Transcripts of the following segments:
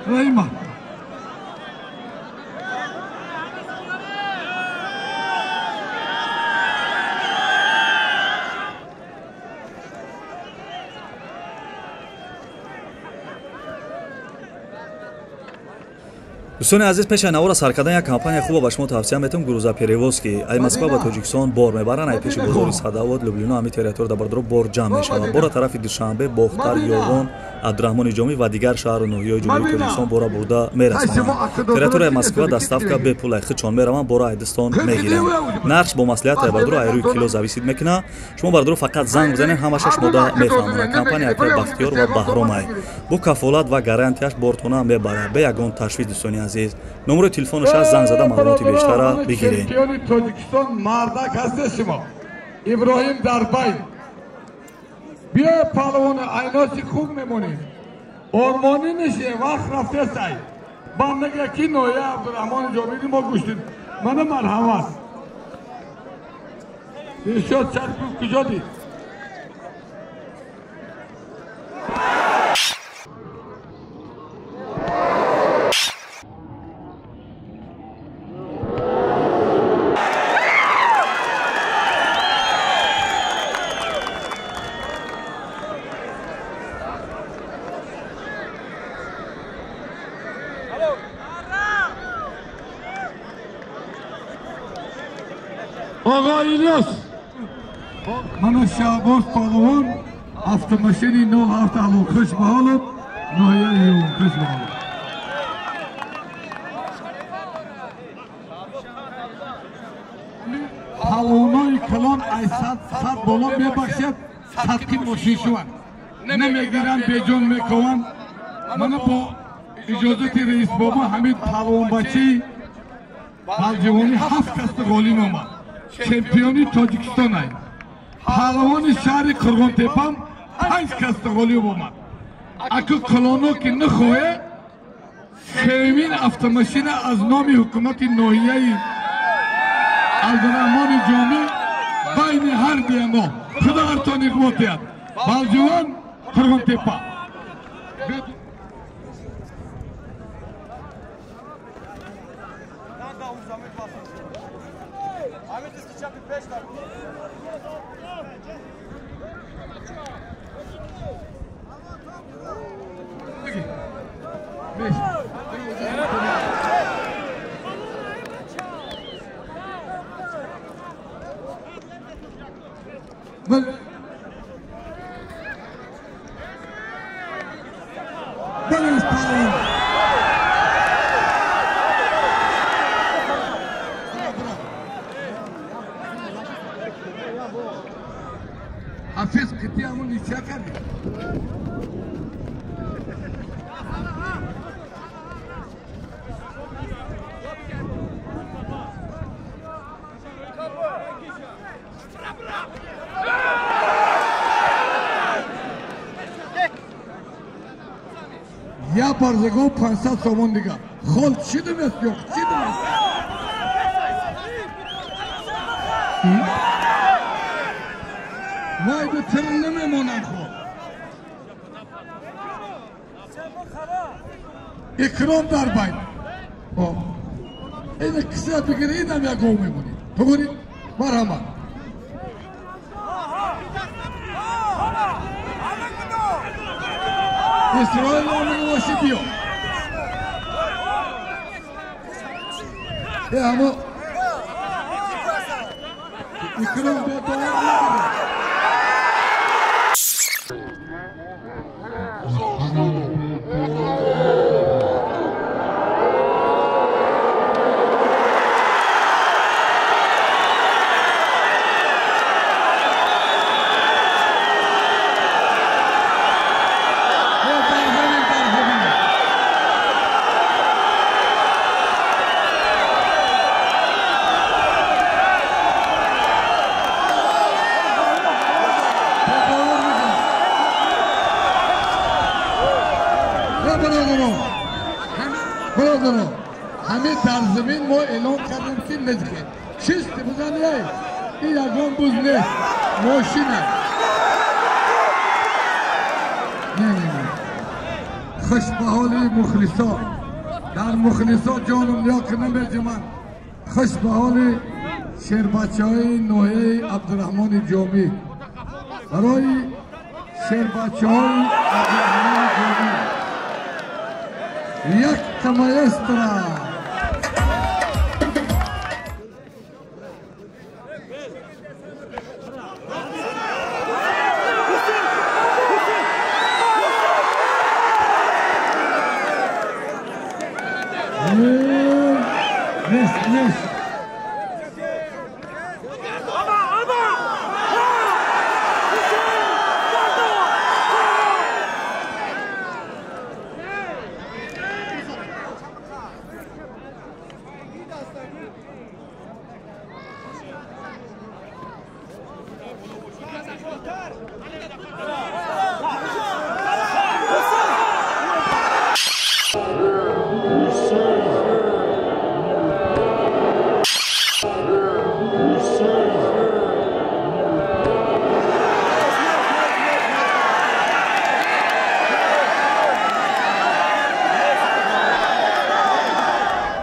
Раима. Дӯстони азиз, пеш аз навора сар кардан як компания хуба ба шумо тавсия метавам, грузоперевозки. Ай Москва ба Тоҷикистон бор мебаранд, ай пеши бозори Садовод, Люблино, ҳами территория дар бардоро бор ҷамъ мешавад. Бора тарафи Душанбе, Бохтар, Ёвон, Абдураҳмони Ҷомӣ ва дигар шаҳру ноҳияҳои Ҷумҳурии Тоҷикистон бора бурда мерасонанд. Территорияи Москва доставка бепул, ай худшон мераванд, бора айдистон мегиранд. Нархш бо маслиҳат ай бардоро ай рӯи кило зависит мекунад. Шумо бардоро фақат занг бизанед, ҳамаша шумода мефаҳмонад. Компания акай Бахтиёр ва Баҳромай бо кафолат ва гарантияш бортона мебарад. Бе ягон ташвиш, дӯстони азиз. Номерои телефонаш аст, занг зада маълумоти бештара бигиред. Чемпиони Тоҷикистон мардак ҳастед шумо. Иброҳим Дарбай. Биё паҳлавон, айноси хуб мемонӣ. Ормонӣ нишин, вақт рафтесай. Бандага ки ноҳия Абдураҳмони Ҷомиди мо гӯштид. Мана марҳамат. Иршод Шарипов куҷо дид? Оғо Илёс, мана Шаҳбоз паҳлавон, автомашини 07 Алоқиш Баҳолов, ноҳияи Ёвонқиш Баҳолов. Паҳлавонои калон ай сад боло мебахшад, садқи мошин шуванд. Намегиранд, беҷон мекованд. Мана бо иҷозати раис бобо ҳамин паҳлавонбачаи балҷавонӣ 7 касда ғолиб омад. Чемпиони Тоҷикистон ай. Паҳлавони шаҳри Қурғонтепам 5 касда ғолиб омад. Аку калоно ки нахоҳе, сеюмин автомашина аз номи ҳукумати ноҳияи Абдураҳмони Ҷомӣ байни ҳар дуя мо. Худо ҳартон иқбол диҳад. Балҷувон, Қурғонтепа. Ҳафиз қитъи ҳамон ничья кардӣ. Я барзагов 500 сомон дигар. Хол чӣ думест ё чӣ думест? Вай ба тир намемонанд хол. Икром дар байн. Ина киса бигирӣ, инам як гов мемонӣ. Тугурӣ марҳамат. Исроил омида бошӣ биё. Э ҳамо Икром биё то. Бародаро, ҳамин дар замин мо эълон кардем ки незихем. Чист бизан эй, ин ягон буз нест, мошин аст. Не, не, не. Хуш ба ҳоли мухлисо. Дар мухлисо ҷонум ёк намеҷуман. Хуш ба ҳоли шербачаҳои ноҳияи Абдураҳмони Ҷомӣ. Барои шербачаҳои Абдураҳмони Ҷомӣ. Якта маэстро. Нес.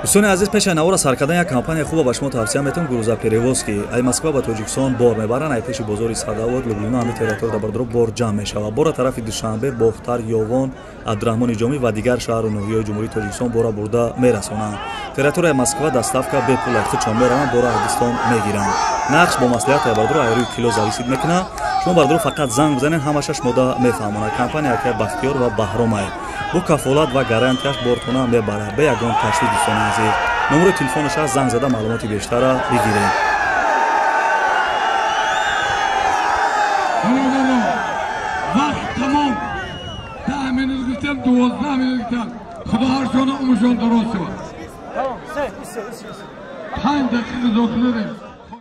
Дӯстони азиз, пеш аз навора сар кардан як компанияи хуба ба шумо тавсия метавон, грузоперевозки. Ай Москва ба Тоҷикистон бор мебаранд, ай пеши бозори Садовод, Люблино, ҳами территория бардоро бор ҷамъ мешавад. Бора тарафи Душанбе, Бохтар, Ёвон, Абдураҳмони Ҷомӣ ва дигар шаҳру ноҳияҳои Ҷумҳурии Тоҷикистон бора бурда мерасонанд. Территорияи Москва доставка бепул, худшон мераванд, бора Ҳиндистон мегиранд. Нақш бо маслиҳат ай бардоро ай рӯи кило зависит мекунад. Шумо бардоро фақат занг бизанед, ҳамашаш мода мефаҳмонад. Компания акай Бахтиёр ва Баҳромай. Бо кафолат ва гарантияш бортона мебарад. Бе ягон ташвиш, дӯстони азиз. Номери телефонаш аст, занг зада маълумоти бештарро бигиред. Вақт тамом. 10 минут гуфтам, 12 минут гуфтам. Худо ҳаршона умршон дароз шавад. 5 дақиқа зоқиларем.